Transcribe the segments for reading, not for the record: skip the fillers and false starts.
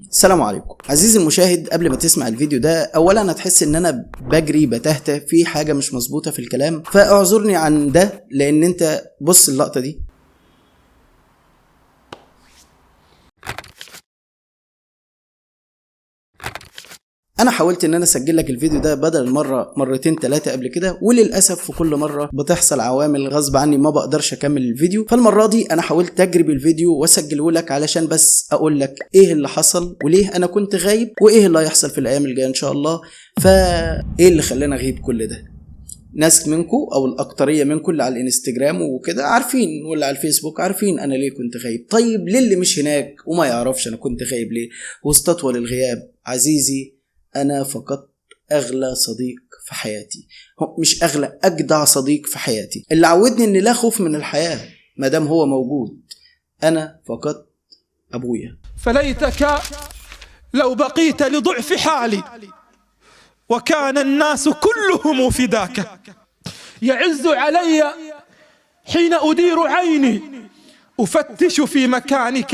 السلام عليكم عزيزي المشاهد. قبل ما تسمع الفيديو ده، اولا هتحس ان انا بجري بتهته في حاجة مش مظبوطة في الكلام، فاعذرني عن ده، لان انت بص اللقطة دي. انا حاولت ان انا اسجل لك الفيديو ده بدل مرة مرتين ثلاثة قبل كده، وللاسف في كل مرة بتحصل عوامل غصب عني ما بقدرش اكمل الفيديو. فالمره دي انا حاولت اجرب الفيديو واسجله لك علشان بس اقول لك ايه اللي حصل وليه انا كنت غايب وايه اللي هيحصل في الايام الجاية ان شاء الله. فايه اللي خلاني اغيب كل ده؟ ناس منكم او الاكترية منكم اللي على الانستجرام وكده عارفين، واللي على الفيسبوك عارفين انا ليه كنت غايب. طيب ليه اللي مش هناك وما يعرفش انا كنت غايب ليه واستطول الغياب؟ عزيزي، أنا فقدت أغلى صديق في حياتي، مش أغلى، أجدع صديق في حياتي، اللي عودني إن لا خوف من الحياة ما دام هو موجود. أنا فقدت أبويا. فليتك لو بقيت لضعف حالي وكان الناس كلهم فداك. يعز علي حين أدير عيني أفتش في مكانك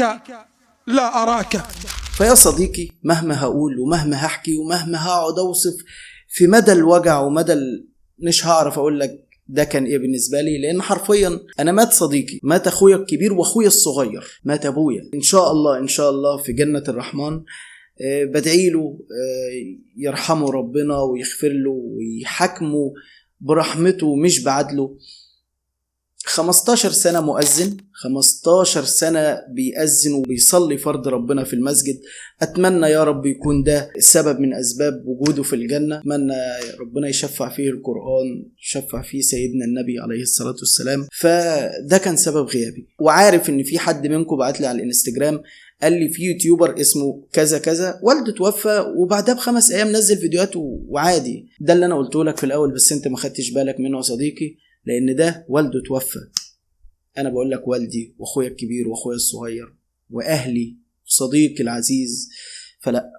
لا أراك. فيا صديقي، مهما هقول ومهما هحكي ومهما هقعد اوصف في مدى الوجع ومدى مش هعرف اقول لك ده كان ايه بالنسبة لي، لان حرفيا انا مات صديقي، مات اخويا الكبير واخويا الصغير، مات ابويا. ان شاء الله ان شاء الله في جنة الرحمن. بدعي له يرحمه ربنا ويغفر له ويحاكمه برحمته مش بعدله. 15 سنة مؤذن، 15 سنة بيأذن وبيصلي فرض ربنا في المسجد. أتمنى يا رب يكون ده سبب من أسباب وجوده في الجنة. أتمنى ربنا يشفع فيه القرآن، يشفع فيه سيدنا النبي عليه الصلاة والسلام. فده كان سبب غيابي. وعارف إن في حد منكم بعت لي على الانستجرام قال لي في YouTuber اسمه كذا كذا والده توفى وبعدها ب5 أيام نزل فيديوهات وعادي. ده اللي أنا قلته لك في الأول، بس أنت ما خدتش بالك منه يا صديقي، لأن ده والده توفى. أنا بقول لك والدي وأخويا الكبير وأخويا الصغير وأهلي وصديقي العزيز. فلا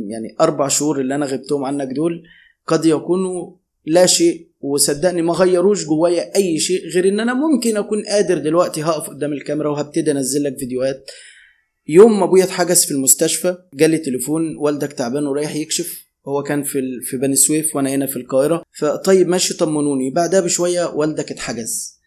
يعني 4 شهور اللي أنا غبتهم عنك دول قد يكونوا لا شيء، وصدقني ما غيروش جوايا أي شيء غير إن أنا ممكن أكون قادر دلوقتي هقف قدام الكاميرا وهبتدي أنزل لك فيديوهات. يوم ما أبويا اتحجز في المستشفى جالي تليفون، والدك تعبان ورايح يكشف. هو كان في بني سويف وانا هنا في القاهرة. فطيب ماشي طمنوني. بعدها بشوية والدك اتحجز.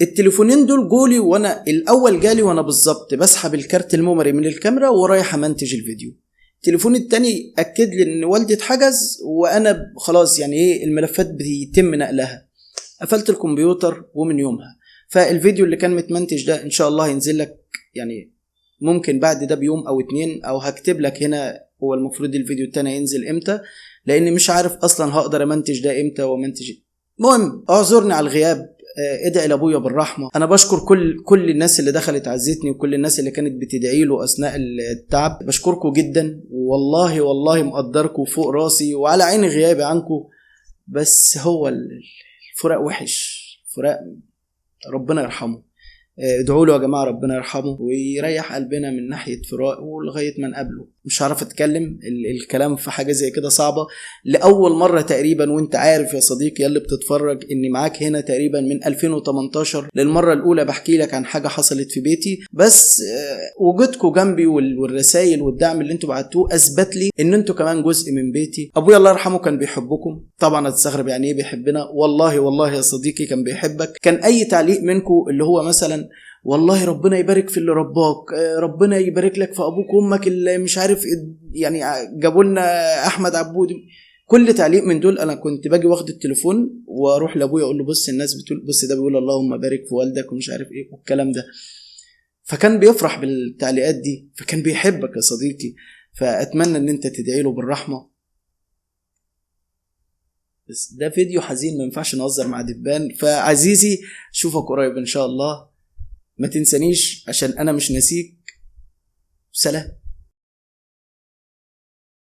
التليفونين دول جولي، وانا الاول جالي وانا بالظبط بسحب الكارت ال memory من الكاميرا ورايح امنتج الفيديو. التليفون التاني اكد لي ان والدي اتحجز وانا خلاص يعني ايه الملفات بيتم نقلها. قفلت الكمبيوتر ومن يومها فالفيديو اللي كان متمنتج ده ان شاء الله هينزل لك، يعني ممكن بعد ده بيوم او 2، او هكتب لك هنا هو المفروض الفيديو التاني ينزل امتى، لان مش عارف اصلا هقدر امنتج ده امتى وامنتج. المهم اعذرني على الغياب، ادعي لابويا بالرحمة. انا بشكر كل الناس اللي دخلت عزتني وكل الناس اللي كانت بتدعي له اثناء التعب. بشكركم جدا والله، والله مقدركم فوق راسي وعلى عيني غيابي عنكم، بس هو الفراق وحش، فراق ربنا يرحمه. ادعوا له يا جماعة ربنا يرحمه ويريح قلبنا من ناحية فراقه لغاية ما نقابله. مش عارف اتكلم، الكلام في حاجة زي كده صعبة لاول مرة تقريبا. وانت عارف يا صديقي اللي بتتفرج اني معاك هنا تقريبا من 2018 للمرة الاولى بحكي لك عن حاجة حصلت في بيتي، بس وجودكم جنبي والرسائل والدعم اللي انتوا بعتوه اثبت لي ان انتوا كمان جزء من بيتي. ابويا الله يرحمه كان بيحبكم. طبعا هتستغرب يعني ايه بيحبنا؟ والله والله يا صديقي كان بيحبك. كان اي تعليق منكم اللي هو مثلا والله ربنا يبارك في اللي رباك، ربنا يبارك لك في ابوك وامك اللي مش عارف يعني جابوا لنا احمد عبود، كل تعليق من دول انا كنت باجي واخد التليفون واروح لابويا اقول له بص الناس بتقول، بص ده بيقول اللهم بارك في والدك ومش عارف ايه والكلام ده. فكان بيفرح بالتعليقات دي، فكان بيحبك يا صديقي. فاتمنى ان انت تدعي له بالرحمة. بس ده فيديو حزين ما ينفعش نهزر مع دبان. فعزيزي اشوفك قريب ان شاء الله، ما تنسانيش عشان انا مش ناسيك. سلام.